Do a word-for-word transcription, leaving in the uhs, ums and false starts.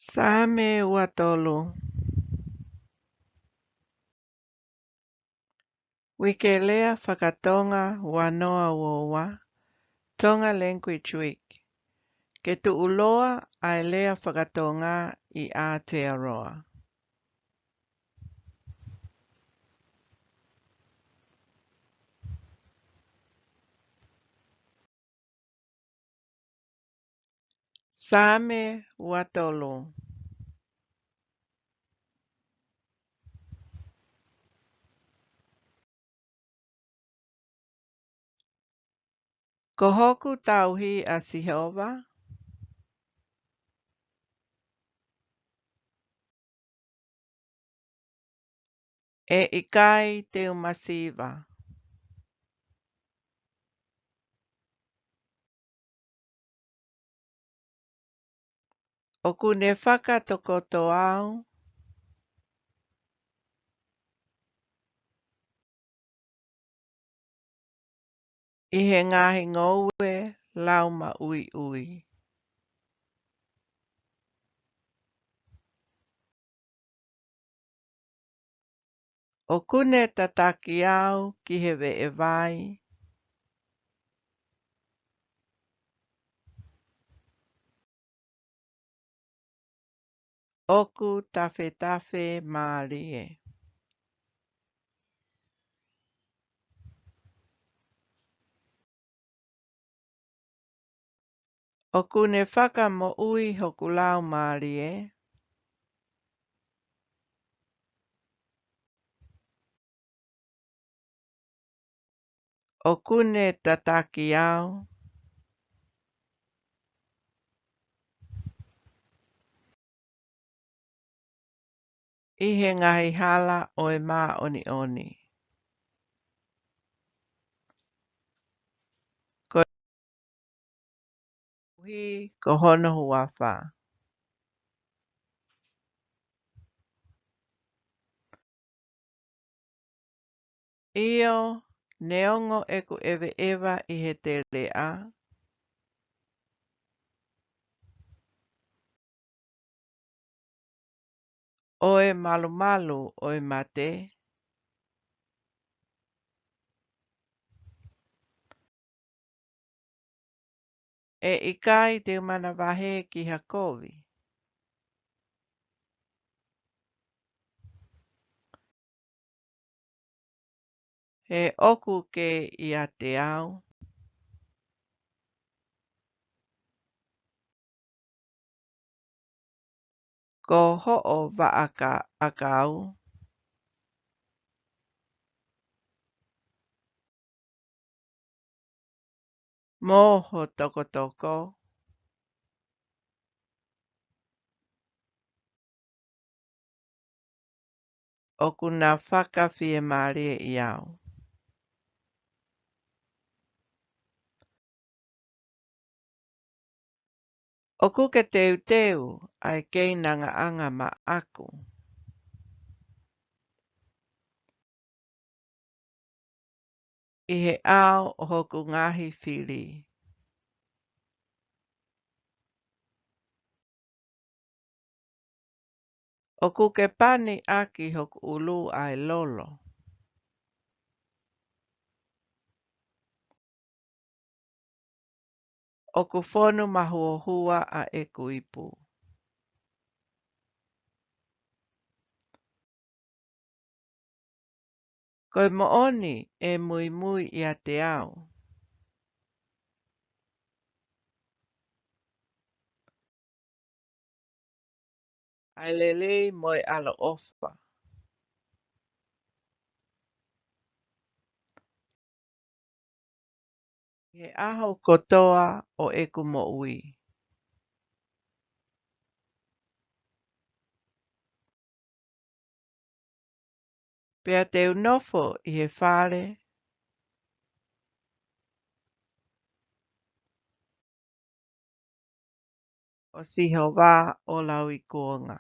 Saame ua tolu. Uike Lea Faka-Tonga ua noa ua ua, Tonga Language Week. Ke tuʻuloa ʻa e lea faka-Tonga ʻi Aotearoa. Saame ua tolu. Ko hoku tauhi ʻa Sihova, ʻe ʻikai te u masiva. ʻOku ne fakatokoto au ʻi he ngaahi ngoue laumaʻuiʻui. ʻOku ne tataki au ki he veʻe vai ʻoku tafetafe mālie. ʻOku ne fakamoʻui hoku laumālie. ʻOku ne tataki au ʻi he ngaahi hala ʻo e māʻoniʻoni. Koeʻuhi ko hono huafa. ʻIo, neongo ʻeku ʻeveʻeva ʻi he teleʻa ʻo e malumalu ʻo e mate, ʻe ʻikai te u manavahē ki ha kovi. He ʻoku ke ʻiate au. Ko hoʻo vaʻa ʻakau mo ho tokotoko ʻoku na fakafiemālieʻi au. ʻOku ke teuteu ʻa e keinangaʻanga maʻaku ʻi he ʻao ʻo hoku ngaahi fili. ʻOku ke pani ʻaki hoku ʻulu ʻa e lolo. ʻOku fonu mahuohua ʻa ʻeku ipu. Ko e moʻoni ʻe muimui ʻiate au. ʻA e lelei mo e ʻaloʻofa ʻi he ʻaho kotoa ʻo ʻeku moʻui. Pea te u nofo ʻi he fale ʻo Sihova ʻo lauikuonga.